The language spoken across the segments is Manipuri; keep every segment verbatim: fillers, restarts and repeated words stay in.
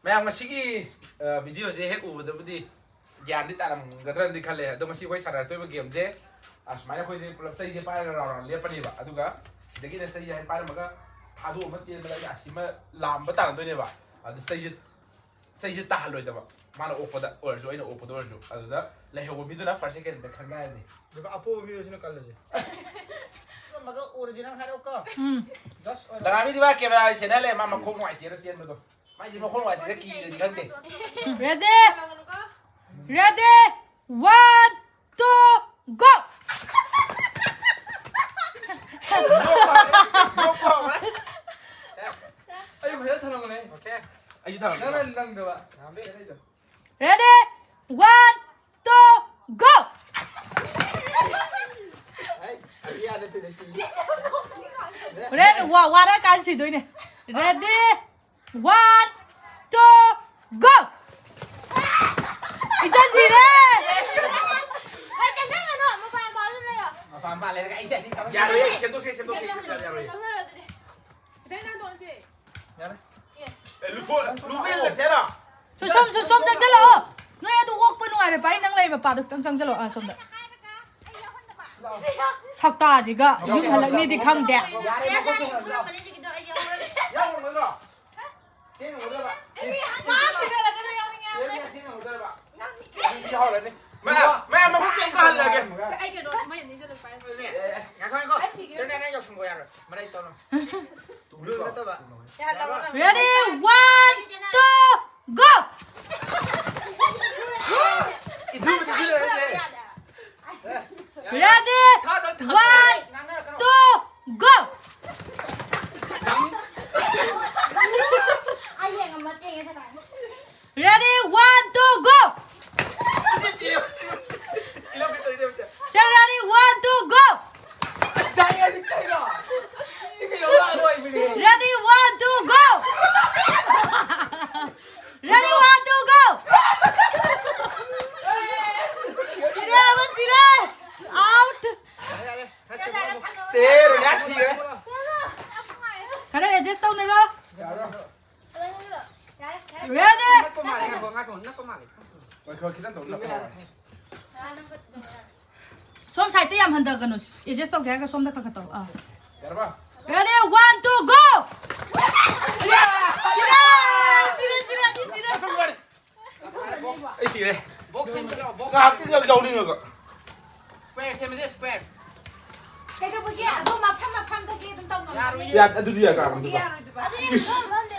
ꯃꯌꯥꯝ, ꯉꯁꯤꯒꯤ ꯚꯤꯗꯤꯑꯣꯁꯦ ꯍꯦꯛ ꯎꯕꯗꯕꯨꯗꯤ ꯒ꯭ꯌꯥꯟꯗꯤ ꯇꯥꯔꯝꯒꯗ꯭ꯔꯅꯗꯤ ꯈꯜꯂꯦ꯫ ꯑꯗꯣ ꯉꯁꯤ ꯑꯩꯈꯣꯏ ꯁꯥꯟꯅꯔꯛꯇꯣꯏꯕ ꯒꯦꯝꯁꯦ ꯑꯁꯨꯃꯥꯏꯅ ꯑꯩꯈꯣꯏꯁꯦ ꯄꯨꯂꯞ ꯆꯩꯁꯦ ꯄꯥꯏꯔꯒ ꯔꯥꯎꯟ ꯔꯥꯎꯟ ꯂꯦꯞꯄꯅꯦꯕ꯫ ꯑꯗꯨꯒ ꯁꯤꯗꯒꯤꯅ ꯆꯩꯁꯦ ꯍꯥꯏꯅ ꯄꯥꯏꯔꯝꯃꯒ ꯊꯥꯗꯣꯛꯑ ꯑꯃ ꯆꯦꯟꯕꯗ ꯑꯩꯅ ꯑꯁꯤꯃ ꯂꯥꯝꯕ ꯇꯥꯔꯝꯗꯣꯏꯅꯦꯕ꯫ ꯑꯗꯨ ꯆꯩꯁꯦ ꯆꯩꯁꯦ ꯇꯥꯍꯜꯂꯣꯏꯗꯕ, ꯃꯥꯅ ꯑꯣꯛꯄꯗ ꯑꯣꯏꯔꯁꯨ ꯑꯩꯅ ꯑꯣꯛꯄꯗ ꯑꯣꯏꯔꯁꯨ꯫ ꯑꯗꯨꯗ ꯂꯩꯍꯧꯕ ꯃꯤꯗꯨꯅ ꯐꯥꯔꯁ ꯁꯦꯀꯦꯟꯗ ꯈꯟꯒꯥꯏꯔꯅꯤ꯫ ꯑꯗꯨꯒ ꯑꯄꯣꯕ ꯃꯤꯗꯨꯁꯤꯅ ꯀꯜꯂꯁꯦ꯫ ꯑꯃꯒ ꯎꯔꯗꯤ ꯅꯪ ꯍꯥꯏꯔꯛꯑꯣꯀꯣ꯫ ꯎꯝ꯫ ꯖꯁ ꯑꯣꯏꯔꯣ꯫ ꯗꯔꯥꯕꯤꯗꯤ ꯃꯥ ꯀꯦꯃꯦꯔꯥ ꯁꯦꯟꯅꯍꯜꯂꯦ, ꯃꯥ ꯃꯈꯣꯡ ꯅꯨꯡꯉꯥꯏꯇꯦꯅ ꯆꯦꯟꯕꯗꯣ꯫ ꯃꯥꯏꯁꯦ ꯃꯈꯣꯡ ꯅꯨꯡꯉꯥꯏꯇꯦꯅ ꯀꯤꯔꯗꯤ ꯈꯪꯗꯦ꯫ Ready? Ready? One, two, go! ꯑꯩ ꯐꯖꯅ ꯊꯝꯃꯝꯒꯅꯦ꯫ Okay. ꯑꯩꯁꯨ ꯊꯝꯃꯝꯒꯦ꯫ ꯅꯪꯅ ꯅꯪꯗꯕ꯫ ꯊꯝꯃꯦ꯫ Ready? One, two, go! ꯑꯩ, ꯑꯩ ꯌꯥꯗꯦ, ꯊꯨꯅ ꯁꯤ꯫ ꯍꯣꯔꯦꯟ ꯋꯥ-, ꯋꯥꯔꯛꯑꯀꯥꯟ ꯁꯤꯗꯣꯏꯅꯦ꯫ Ready? One, two, go! ꯏꯆꯟ ꯁꯤꯔꯦ! ꯍꯣꯏ, ꯆꯦꯟꯊꯒꯅꯨ, ꯃꯄꯥ ꯃꯄꯥꯗꯨ ꯂꯩꯌꯣ꯫ ꯃꯄꯥ ꯃꯄꯥ ꯂꯩꯔꯒ ꯑꯩꯁꯦ ꯑꯁꯤ ꯇꯧꯔ ꯌꯥꯔꯣꯏꯌꯦ, ꯁꯦꯝꯗꯣꯛꯁꯦ, ꯁꯦꯝꯗꯣꯛꯁꯦ, ꯌꯥꯔꯣꯏꯌꯦ꯫ ꯂꯧꯅꯔꯣ ꯑꯗꯨꯗꯤ꯫ ꯈꯤꯇꯪ ꯅꯥꯟꯊꯣꯛꯍꯟꯁꯦ꯫ ꯌꯥꯔꯦ꯫ ꯑꯦ꯫ ꯑꯦ, ꯂꯨꯊꯣꯛ-, ꯂꯨꯕ ꯍꯦꯜꯂꯁꯦꯔꯣ? ꯁꯣ-, ꯁꯣꯝ, ꯁꯣ-, ꯁꯣꯝ ꯆꯪꯁꯤꯜꯂꯛꯑꯣ꯫ ꯅꯣꯏ ꯑꯗꯨ ꯑꯣꯛꯄ ꯅꯨꯡꯉꯥꯏꯔꯦ, ꯄꯥꯔꯤ, ꯅꯪ ꯂꯩ ꯃꯄꯥꯗꯣ ꯈꯤꯇꯪ ꯆꯪꯁꯤꯜꯂꯛꯑꯣ, ꯑꯥ, ꯁꯣꯝꯗ꯫ ꯁꯛꯇꯥꯁꯤꯒ ꯌꯨꯝ ꯍꯜꯂꯛꯅꯤꯗꯤ ꯈꯪꯗꯦ꯫ ꯌꯥꯔꯦ, ꯃꯈꯣꯡ ꯊꯣꯡꯍꯜꯂꯣ꯫ ꯌꯥꯎꯔꯝꯒꯗ꯭ꯔꯣ? ꯆꯦꯅ ꯎꯗꯕ꯫ ꯆꯦꯅ ꯆꯦꯅ ꯎꯗꯕ꯫ ꯑꯗꯨꯗꯤ ꯍꯧꯔꯅꯤ꯫ ꯃꯌꯥꯝ, ꯃꯌꯥꯝ ꯃꯈꯨꯠ ꯀꯩꯝ ꯀꯥꯍꯜꯂꯒꯦ꯫ ꯑꯩ ꯀꯩꯅꯣ, ꯃꯩ ꯑꯅꯤ ꯆꯠꯂ ꯄꯥꯏꯔꯝꯃꯦ꯫ ꯑꯦ, ꯑꯦ, ꯉꯥꯏꯈꯣ, ꯉꯥꯏꯈꯣ꯫ ꯑꯩ ꯁꯤꯒꯦ꯫ ꯁꯤꯗꯅꯦ ꯅꯪ ꯌꯥꯎꯁꯪꯕ ꯌꯥꯔꯣꯏ꯫ ꯃꯔꯩ ꯇꯧꯅꯨ꯫ ꯇꯨꯡꯂꯣꯏ ꯅꯠꯇꯕ꯫ ꯌꯥꯔꯣꯏ꯫ Ready, one, two, go! ꯏꯊꯨ ꯃꯊꯛꯇ ꯂꯩꯔꯗꯤ꯫ Ready, one, two, go! ꯑꯩ ꯌꯦꯡꯉꯝꯃ ꯆꯦꯡꯉꯦ ꯊꯥꯏ꯫ Ready, one, two, go! ꯏꯂꯝ ꯏꯂꯝ ꯏꯂꯝ ꯏꯂꯝ꯫ Sir, ready, one, two, go! Ready, one, two, go! Ready, one, two, go! ꯁꯤꯔꯦ, ꯑꯃ ꯁꯤꯔꯦ! Out! ꯁꯦ, ꯔꯣꯅꯤꯌꯥ ꯁꯤꯔꯦ꯫ ꯈꯔ adjust ꯇꯧꯅꯔꯣ꯫ ꯌꯥꯔꯦ꯫ Ready? ꯅꯛꯄ ꯃꯥꯜꯂꯦ, ꯉꯥꯏꯈꯣ, ꯉꯥꯏꯈꯣ, ꯅꯛꯄ ꯃꯥꯜꯂꯦ꯫ ꯍꯣꯏ, ꯈꯔ ꯈꯤꯇꯪ ꯇꯧ, ꯅꯛꯄ ꯃꯥꯜꯂꯦ꯫ ꯁꯣꯝ ꯁꯥꯏꯗꯠꯇ ꯌꯥꯝ ꯍꯟꯊꯒꯅꯨ꯫ ꯑꯦꯗꯖꯁ ꯇꯧꯒꯦ ꯍꯥꯏꯔꯒ ꯁꯣꯝꯗ ꯈꯔ ꯈꯔ ꯇꯧ꯫ ꯑꯥ꯫ ꯌꯥꯔꯕ? Ready, one, two, go! ꯁꯤꯔꯦ! ꯁꯤꯔꯦ, ꯁꯤꯔꯦ, ꯁꯤꯔꯦ, ꯁꯤꯔꯦ꯫ ꯑꯩ ꯁꯤꯔꯦ꯫ ꯕꯣꯛꯁ ꯁꯦꯝꯁꯤ ꯂꯥꯛꯑꯣ, ꯕꯣꯛꯁ꯫ ꯉꯥꯏꯍꯥꯛꯇꯤ ꯌꯥꯎꯅꯤꯡꯉꯒ꯫ ꯁ꯭ꯀ꯭ꯋꯦꯔ ꯁꯦꯝꯁꯦ, ꯁ꯭ꯀ꯭ꯋꯦꯔ꯫ ꯀꯩꯗꯧꯕꯒꯦ? ꯑꯗꯨ ꯃꯐꯝ ꯃꯐꯝꯗꯒꯤ ꯑꯗꯨꯝ ꯇꯧꯅꯕꯅꯦ꯫ ꯌꯥꯔꯣꯏꯌꯦ꯫ ꯌꯥ-, ꯑꯗꯨꯗꯤ ꯌꯥ-, ꯑꯗꯨꯗꯤ ꯀꯥꯔꯝꯗꯨꯕ? ꯌꯥꯔꯣꯏꯗꯕ꯫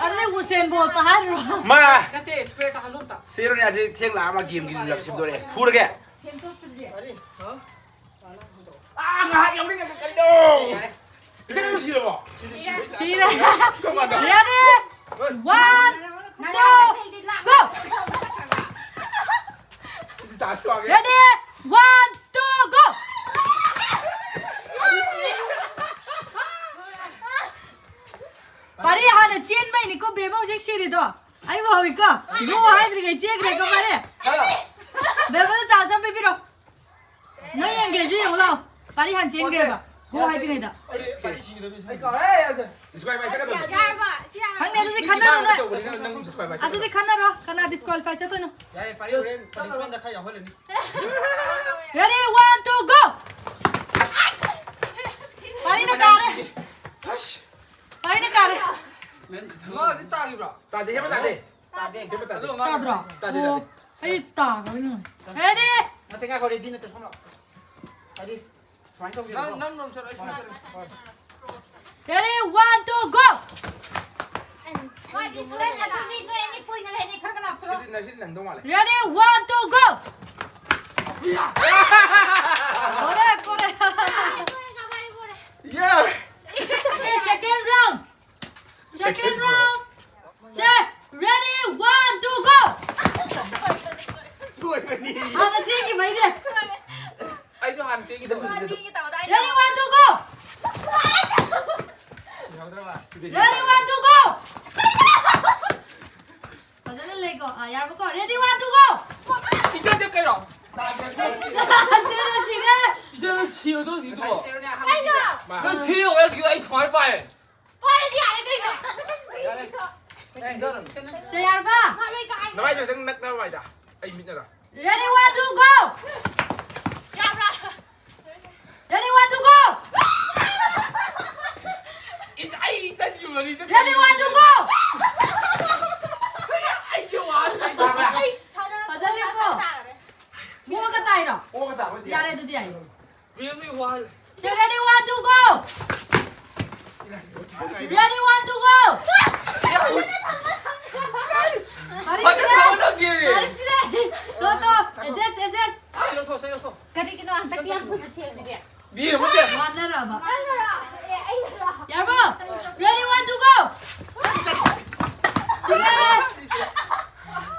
ꯑꯗꯨꯗꯤ ꯎꯁꯦꯟ ꯕꯣꯜꯇ ꯍꯥꯏꯔꯣ꯫ ꯃꯥ! ꯅꯠꯇꯦ, ꯁ꯭ꯀ꯭ꯋꯦꯔ ꯇꯥꯍꯜꯂꯨ ꯑꯝꯇ꯫ ꯁꯤꯔꯣꯅꯦ, ꯑꯁꯤ ꯊꯦꯡ ꯂꯥꯛꯑ ꯃꯥ ꯒꯦꯝꯒꯤ ꯂꯝ ꯁꯦꯝꯗꯣꯔꯛꯑꯦ꯫ ꯐꯨꯔꯒꯦ꯫ ꯁꯦꯝꯗꯣꯛꯄꯁꯦ꯫ ꯍꯥ? ꯑꯥ, ꯉꯥꯏꯍꯥꯛ ꯌꯥꯎꯅꯤꯡꯉꯒ ꯀꯔꯤꯅꯣ? ꯌꯥꯔꯦ꯫ ꯏꯆꯦ ꯅꯪ ꯁꯤꯔꯕꯣ? ꯁꯤꯔꯦ꯫ ꯀꯔꯝ ꯀꯥꯟꯗ? Ready, one, two, go! ꯆꯥꯁꯨ ꯋꯥꯒꯦ꯫ Ready, one, two, go! ꯄꯥꯔꯤ ꯍꯥꯟꯅ ꯆꯦꯟꯕꯩꯅꯤꯀꯣ ꯕꯦꯕ ꯍꯧꯖꯤꯛ ꯁꯤꯔꯤꯗꯣ꯫ ꯑꯩꯕꯨ ꯍꯧꯏꯀꯣ꯫ ꯒꯣ ꯍꯥꯏꯗ꯭ꯔꯤꯉꯩ ꯆꯦꯟꯈ꯭ꯔꯦꯀꯣ ꯄꯥꯔꯤ꯫ ꯕꯦꯕꯗ ꯆꯥꯟꯁ ꯑꯃ ꯄꯤꯕꯤꯔꯣ꯫ ꯅꯣꯏ ꯌꯦꯡꯒꯦꯁꯨ ꯌꯦꯡꯉꯨ ꯂꯥꯎ꯫ ꯄꯥꯔꯤ ꯍꯥꯟꯅ ꯆꯦꯟꯈ꯭ꯔꯦꯕ꯫ ꯒꯣ ꯍꯥꯏꯗ꯭ꯔꯤꯉꯩꯗ꯫ ꯗꯤꯁꯀ꯭ꯋꯥꯂꯤꯐꯥꯏ ꯆꯠꯀꯗꯧꯕꯅꯤ꯫ ꯌꯥꯔꯕ? ꯁꯤ ꯌꯥꯔꯕ? ꯈꯪꯗꯦ ꯑꯗꯨꯗꯤ ꯈꯟꯅꯔꯣ ꯏꯃꯥꯅ ꯅꯣꯏ꯫ ꯇꯧꯕꯅꯤꯅ ꯅꯪ ꯗꯤꯁꯀ꯭ꯋꯥꯂꯤꯐꯥꯏ ꯆꯠꯀꯗꯧꯕꯅꯤ꯫ ꯑꯗꯨꯗꯤ ꯈꯟꯅꯔꯣ ꯀꯅꯥ ꯗꯤꯁꯀ꯭ꯋꯥꯂꯤꯐꯥꯏ ꯆꯠꯇꯣꯏꯅꯣ꯫ ꯌꯥꯔꯦ, ꯄꯥꯔꯤ ꯍꯣꯔꯦꯟ ꯄꯅꯤꯁꯃꯦꯟꯗ ꯈꯔ ꯌꯥꯎꯍꯜꯂꯅꯤ꯫ Ready, one, two, go! ꯄꯥꯔꯤꯅ ꯀꯥꯔꯦ꯫ ꯑꯁ! ꯄꯥꯔꯤꯅ ꯀꯥꯔꯦ꯫ ꯃꯥꯁꯤ ꯇꯥꯈꯤꯕ꯭ꯔꯣ? ꯇꯥꯗꯦ, ꯍꯦꯃꯟ ꯇꯥꯗꯦ꯫ ꯇꯥꯗꯦ꯫ ꯍꯦꯃꯟ ꯇꯥꯗꯦ꯫ ꯑꯗꯨ ꯃꯥ ꯇꯥꯗ꯭ꯔꯣ? ꯇꯥꯗꯦ, ꯑꯣ, ꯇꯥꯗꯦ꯫ ꯑꯩ ꯇꯥꯈ꯭ꯔꯕꯅꯤ꯫ ꯅꯠꯇꯦ, ꯉꯥꯏꯈꯣ, ꯔꯦꯗꯤ ꯅꯠꯇꯦ, ꯁꯣꯝ ꯂꯥꯛꯑꯣ꯫ ꯍꯥꯏꯗꯤ, ꯁꯨꯃꯥꯏꯅ ꯇꯧꯁꯦ꯫ ꯅꯪ ꯅꯪ ꯅꯪ ꯆꯠꯂꯣ, ꯑꯩ ꯁꯨꯃꯥꯏꯅ ꯆꯠꯂꯣ꯫ Ready, one, two, go! ꯃꯥꯗꯤ ꯁꯨꯡꯂꯩ ꯅꯠꯇꯦ, ꯅꯣꯏ ꯑꯅꯤ ꯀꯣꯏꯅ ꯂꯩꯅꯤ, ꯈꯔ ꯈꯔ ꯂꯥꯞꯊꯣꯔꯛꯑꯣ꯫ ꯁꯤꯗꯤ ꯅꯁꯤꯗꯤ ꯅꯪꯗꯧ ꯃꯥꯜꯂꯦ꯫ Ready, one, two, go! ꯄꯣꯔꯦ, ꯄꯣꯔꯦ꯫ ꯃꯥꯗꯤ ꯀꯣꯏꯔꯒ ꯃꯥꯗꯤ ꯀꯣꯏꯔꯦ꯫ ꯌꯦ! Okay, second round. Second round. ꯁꯦ, ready, one, two, go! ꯁꯣꯏꯕꯅꯤ꯫ ꯍꯥꯟꯅ ꯆꯦꯟꯈꯤꯕꯩꯅꯦ꯫ ꯑꯩꯁꯨ ꯍꯥꯟꯅ ꯆꯦꯟꯈꯤꯗꯧꯕ꯫ Ready, one, two, go! ꯌꯥꯎꯗ꯭ꯔꯕ? Ready, one, two, go! ꯐꯖꯅ ꯂꯩꯀꯣ꯫ ꯑꯥ, ꯌꯥꯔꯕꯀꯣ? Ready, one, two, go! ꯏꯆꯟ ꯆꯠ ꯀꯩꯅꯣ? ꯆꯦꯜꯂ ꯁꯤꯔꯦ! ꯏꯆꯟ ꯁꯤꯔꯗꯧ ꯁꯤꯗꯨꯕꯣ꯫ ꯆꯦꯔꯣꯅꯦ, ꯑꯍꯥꯟꯕ ꯁꯤꯔꯦ꯫ ꯅꯪ ꯁꯤꯔꯣ, ꯑꯩ ꯑꯩ ꯁꯨꯃꯥꯏꯅ ꯄꯥꯏ꯫ ꯄꯥꯏꯔꯗꯤ ꯌꯥꯔꯦ ꯀꯩꯅꯣ꯫ ꯌꯥꯔꯦ꯫ ꯆꯦ ꯌꯥꯔꯕ? ꯅꯃꯥꯏꯗꯣ ꯈꯤꯇꯪ ꯅꯛꯅꯕ ꯍꯥꯏꯗ꯫ ꯑꯩ ꯃꯤꯠꯅꯔ? Ready, one, two, go! ꯌꯥꯕ꯭ꯔꯥ? Ready, one, two, go! ꯏꯁ, ꯑꯩ ꯏꯆꯟꯒꯤ ꯃꯔꯤꯗ Ready, one, two, go! ꯑꯩꯁꯦ ꯋꯥꯍꯜꯂꯦ꯫ ꯐꯖꯅ ꯂꯦꯞꯄꯣ꯫ ꯃꯣꯛꯑꯒ ꯇꯥꯏꯔꯣ? ꯑꯣꯒ ꯇꯥꯕ ꯌꯥꯔꯦ, ꯑꯗꯨꯗꯤ ꯌꯥꯏꯌꯦ꯫ ꯕꯦꯝꯃꯩ ꯋꯥꯍꯜꯂꯦ꯫ ꯆꯦ, ready, one, two, go! Ready, one, two, go! ꯐꯖꯅ ꯇꯧꯒꯗꯕꯅꯦ꯫ ꯐꯥꯔꯤꯁꯤꯔꯦ! ꯐꯥꯔꯤꯁꯤꯔꯦ! ꯇꯣ, ꯇꯣ, adjust, adjust! ꯁꯤ ꯂꯧꯊꯣꯛ, ꯁꯤ ꯂꯧꯊꯣꯛ꯫ ꯀꯔꯤꯒꯤꯅꯣ ꯍꯟꯗꯛꯇꯤ ꯌꯥꯝ ꯊꯨꯅ ꯁꯦꯝꯃꯤꯗꯤ? ꯕꯦꯝꯃ, ꯕꯦꯝꯃ꯫ ꯋꯥꯅꯔꯕ? ꯅꯪꯅꯔꯣ? ꯑꯦ, ꯑꯩꯅꯔꯣ? ꯌꯥꯔꯕꯣ? Ready, one, two, go! ꯁꯤꯔꯦ!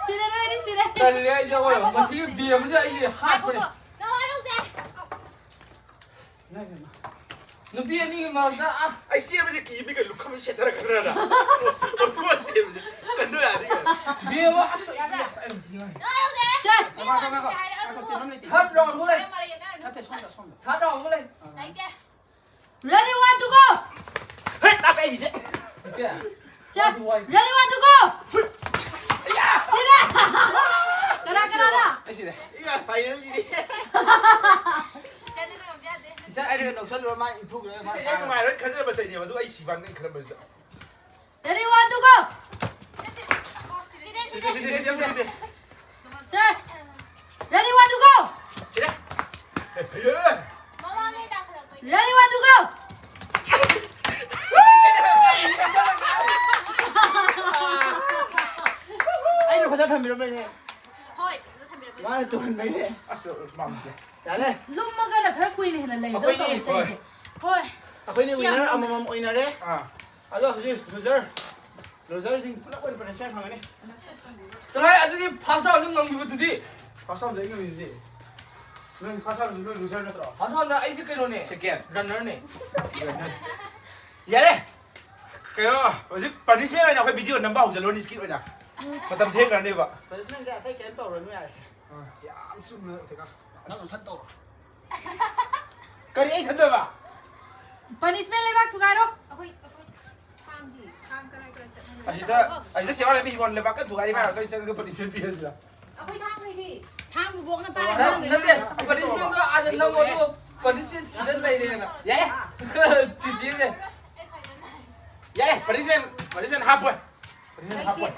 ꯁꯤꯔꯦ, ꯅꯣꯏ ꯑꯅꯤ ꯁꯤꯔꯦ! ꯇꯜꯂꯦ, ꯑꯩꯗꯤ ꯑꯣꯏꯔꯣ꯫ ꯃꯁꯤꯒꯤ ꯕꯦꯝꯃꯁꯦ ꯑꯩꯗꯤ ꯍꯥꯠꯄꯅꯦ꯫ ꯉꯥꯏꯈꯣꯀꯣ, ꯅꯪ ꯋꯥꯔꯧꯗꯦ꯫ ꯏꯃꯥ, ꯏꯃꯥ꯫ ꯅꯨꯄꯤ ꯑꯅꯤꯒꯤ ꯃꯔꯛꯇ, ꯑ, ꯑꯩ ꯆꯦꯟꯕꯁꯦ ꯀꯤꯕꯤꯒ ꯂꯨꯈꯝꯁꯦ ꯁꯦꯠꯊꯔꯛꯀꯗ꯭ꯔꯥꯅ꯫ ꯑꯣꯟꯊꯣꯛꯑ ꯆꯦꯟꯕꯁꯦ ꯀꯟꯗꯔꯛꯑꯗꯤ ꯀꯩꯅꯣ꯫ ꯕꯦꯝꯃ, ꯑꯁ, ꯑꯩ ꯌꯥꯝ ꯊꯤꯅ ꯁꯦ! ꯉꯥꯏꯈꯣ, ꯉꯥꯏꯈꯣ, ꯉꯥꯏꯈꯣ, ꯆꯦꯟꯐꯝ ꯂꯩꯇꯦ꯫ Third round ꯂꯩ꯫ ꯅꯠꯇꯦ, ꯁꯣꯝꯗ, ꯁꯣꯝꯗ꯫ Third round ꯂꯩ꯫ ꯂꯩꯇꯦ꯫ Ready, one, two, go! ꯍꯦ, ꯇꯥꯛ ꯑꯩꯒꯤꯁꯦ꯫ ꯆꯤꯆꯦ꯫ ꯆꯦ, ready, one, two, go! ꯁꯤꯔꯦ! ꯀꯅꯥ, ꯀꯅꯥꯅ? ꯑꯩ ꯁꯤꯔꯦ꯫ ꯏꯌꯥ, final ꯁꯤꯗꯤ꯫ ꯆꯤꯆꯦ꯫ ꯑꯩꯅ ꯅꯣꯛꯁꯜꯂꯨꯔ ꯃꯥ ꯏꯟꯊꯨꯈ꯭ꯔꯒ ꯃꯥ ꯑꯩ ꯅꯨꯡꯉꯥꯏꯔꯣꯏ ꯈꯟꯖꯕ ꯆꯩꯅꯦꯕ, ꯑꯗꯨ ꯑꯩ ꯁꯤꯕꯥꯅ ꯑꯩꯅ ꯈꯜꯂꯝꯕꯁꯤꯗ꯫ Ready, one, two, go! ꯁꯤꯗꯦ, ꯁꯤꯗꯦ, ꯁꯤꯗꯦ, ꯁꯤꯗꯦ꯫ Sir, ready, one, two, go! ꯁꯤꯗꯦ꯫ ꯑꯦ, ꯐꯩꯌꯦ꯫ Ready, one, two, go! ꯑꯩꯅ ꯐꯖ ꯊꯝꯕꯤꯔꯝꯕꯩꯅꯦ꯫ ꯍꯣꯏ, ꯐꯖꯅ ꯊꯝꯕꯤꯔꯝꯃꯦ꯫ ꯃꯥꯅ ꯇꯨꯍꯟꯕꯩꯅꯦ꯫ ꯑꯁ, ꯃꯥꯃꯨꯛꯀꯦ꯫ ꯌꯥꯔꯦ꯫ ꯂꯨꯝꯃꯒꯅ ꯈꯔ ꯀꯨꯏꯅ ꯍꯦꯟꯅ ꯂꯩꯗꯧ ꯑꯩꯈꯣꯏꯅꯤ, ꯇꯧꯋꯦ ꯆꯩꯁꯦ꯫ ꯍꯣꯏ꯫ ꯑꯩꯈꯣꯏꯅꯤ ꯁꯤ ꯌꯥꯝ winner ꯂꯨꯝꯃꯦ꯫ ꯑꯃꯃꯝ ꯑꯣꯏꯅꯔꯦ꯫ ꯑꯥ꯫ ꯑꯗꯣ ꯍꯧꯖꯤꯛ loser, loserꯁꯤꯡ ꯄꯨꯂꯞ ꯑꯣꯏꯅ punishment ꯐꯪꯒꯅꯤ꯫ ꯆꯠꯂꯣꯍꯦ, ꯑꯗꯨꯗꯤ first round ꯑꯗꯨꯝ ꯉꯝꯈꯤꯕꯗꯨꯗꯤ? First round ꯑꯩ ꯉꯝꯃꯤꯗꯨꯗꯤ꯫ ꯅꯣꯏ first round ꯅꯣꯏ loser ꯅꯠꯇ꯭ꯔꯣ? First roundꯗ ꯑꯩꯗꯤ ꯀꯩꯅꯣꯅꯦ꯫ Second꯫ Runnerꯅꯦ꯫ Runner꯫ ꯌꯥꯔꯦ꯫ ꯀꯩꯅꯣ, ꯍꯧꯖꯤꯛ punishment ꯑꯣꯏꯅ ꯑꯩꯈꯣꯏ video ꯅꯝꯕ ꯍꯧꯖꯤꯜꯂꯨꯔꯅꯤ, skit ꯑꯣꯏꯅ꯫ ꯃꯇꯝ ꯊꯦꯡꯈ꯭ꯔꯅꯦꯕ꯫ Punishmentꯁꯦ ꯑꯇꯩ ꯀꯩꯝ ꯇꯧꯔꯅꯨ ꯌꯥꯔꯦ꯫ ꯑꯥ꯫ ꯌꯥꯝ ꯆꯨꯝꯅ ꯊꯦꯡꯉꯥ꯫ ꯅꯪ ꯃꯊꯟ ꯇꯧꯔꯣ꯫ ꯀꯔꯤ ꯑꯩ ꯈꯟꯗꯣꯏꯕ? Punishment ꯂꯩꯕꯥꯛ ꯊꯨꯒꯥꯏꯔꯣ꯫ ꯑꯩꯈꯣꯏ, ꯑꯩꯈꯣꯏ ꯊꯥꯡꯗꯤ, ꯊꯥꯡ ꯀꯔꯥꯏ ꯀꯔꯥꯏ ꯆꯠꯅꯔꯤꯒꯦ? ꯑꯁꯤꯗ, ꯑꯁꯤꯗ ꯆꯦ ꯋꯥ ꯂꯩꯕꯤ ꯍꯤꯡꯒꯣꯜ ꯂꯩꯕꯥꯛ ꯀꯟꯅ ꯊꯨꯒꯥꯏꯔꯤ ꯃꯌꯥꯝ ꯑꯩꯈꯣꯏ ꯆꯪꯉꯒ ꯄꯅꯤꯁꯃꯦꯟ ꯄꯤꯔꯁꯤꯔ? ꯑꯩꯈꯣꯏ ꯊꯥꯡ ꯂꯩꯔꯤ꯫ ꯊꯥꯡꯕꯨ ꯕꯣꯛꯅ ꯄꯥꯏꯔ ꯅꯠꯇꯦ꯫ ꯄꯅꯤꯁꯃꯦꯟꯗꯣ ꯑꯥꯗ ꯅꯝꯃꯣ ꯑꯗꯨꯒ ꯄꯅꯤꯁꯃꯦꯟ ꯁꯤꯗ ꯂꯩꯔꯦꯅ꯫ ꯌꯥꯔꯦ, ꯆꯤꯆꯦꯁꯦ꯫ ꯌꯥꯔꯦ, ꯄꯅꯤꯁꯃꯦꯟ, ꯄꯅꯤꯁꯃꯦꯟ ꯍꯥꯞꯄꯣꯏ꯫ ꯄꯅꯤꯁꯃꯦꯟ ꯍꯥꯞꯄꯣꯏ꯫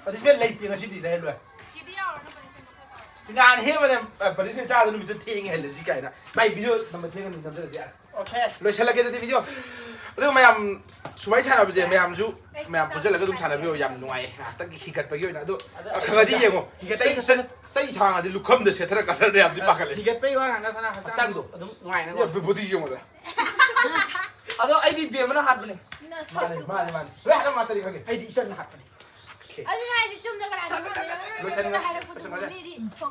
ꯄꯅꯤꯁꯃꯦꯟ ꯂꯩꯇꯦ ꯉꯁꯤꯗꯤ, ꯂꯩꯍꯜꯂꯣꯏ꯫ ꯉꯥꯟ ꯍꯦꯕꯅꯦ꯫ ꯄꯅꯤꯁꯃꯦꯟ ꯆꯥꯗ ꯅꯨꯃꯤꯠꯇ ꯊꯦꯡꯉꯦ ꯍꯜꯂꯁꯤ ꯀꯥꯏꯅ꯫ ꯚꯥꯏ, ꯚꯤꯗꯤꯑꯣ ꯅꯝꯕ ꯊꯦꯡꯉꯅꯤ, ꯅꯝꯖꯔꯁꯤ ꯌꯥꯔꯦ꯫ ꯑꯣꯀꯦ꯫ ꯂꯣꯏꯁꯤꯜꯂꯒꯦ ꯑꯗꯨꯗꯤ ꯚꯤꯗꯤꯑꯣ꯫ ꯑꯗꯨ ꯃꯌꯥꯝ ꯁꯨꯃꯥꯏꯅ ꯁꯥꯟꯅꯕꯁꯦ ꯃꯌꯥꯝꯁꯨ, ꯃꯌꯥꯝ ꯄꯨꯟꯁꯤꯜꯂꯒ ꯑꯗꯨꯝ ꯁꯥꯟꯅꯕꯤꯌꯣ, ꯌꯥꯝ ꯅꯨꯡꯉꯥꯏꯌꯦ꯫ ꯉꯥꯏꯍꯥꯛꯇꯪꯒꯤ ꯍꯤꯒꯠꯄꯒꯤ ꯑꯣꯏꯅ꯫ ꯑꯗꯣ ꯈꯔꯗꯤ ꯌꯦꯡꯉꯣ꯫ ꯆꯩ, ꯆꯩ, ꯆꯩ ꯁꯥꯡꯉꯗꯤ ꯂꯨꯈꯝꯗ ꯁꯦꯠꯊꯔ ꯀꯥꯟꯗ ꯌꯥꯝꯗꯤ ꯄꯥꯈꯠꯂꯦ꯫ ꯍꯤꯒꯠꯄꯩ ꯋꯥ ꯉꯥꯛꯇ ꯅꯠꯇꯅ ꯍꯛꯆꯥꯡ ꯍꯛꯆꯥꯡꯗꯣ꯫ ꯑꯗꯨꯝ ꯅꯨꯡꯉꯥꯏꯅꯕ꯫ ꯕꯣꯗꯤ ꯌꯦꯡꯉꯣꯗ꯫ ꯑꯗꯣ ꯑꯩꯗꯤ ꯕꯦꯝꯕꯅ ꯍꯥꯠꯄꯅꯦ꯫ ꯃꯥꯅꯦ, ꯃꯥꯅꯦ, ꯃꯥꯅꯦ꯫ ꯂꯣꯏ ꯍꯥꯏꯔ ꯃꯥꯇꯔꯤ ꯈꯪꯉꯦ꯫ ꯑꯩꯗꯤ ꯏꯆꯟꯅ ꯍꯥꯠꯄꯅꯦ꯫ ꯑꯗꯨꯅ ꯍꯥꯏꯁꯦ ꯆꯨꯝꯅ ꯀꯅꯥ ꯈꯪꯗꯣꯏꯅꯣ? ꯂꯣꯏꯁꯟꯈ꯭ꯔꯦ꯫ ꯍꯥꯏꯔꯛꯄꯗꯨꯕꯨ ꯂꯣꯏꯁꯟꯈ꯭ꯔꯦ꯫ ꯃꯤꯗꯤ ꯐꯣꯀꯁ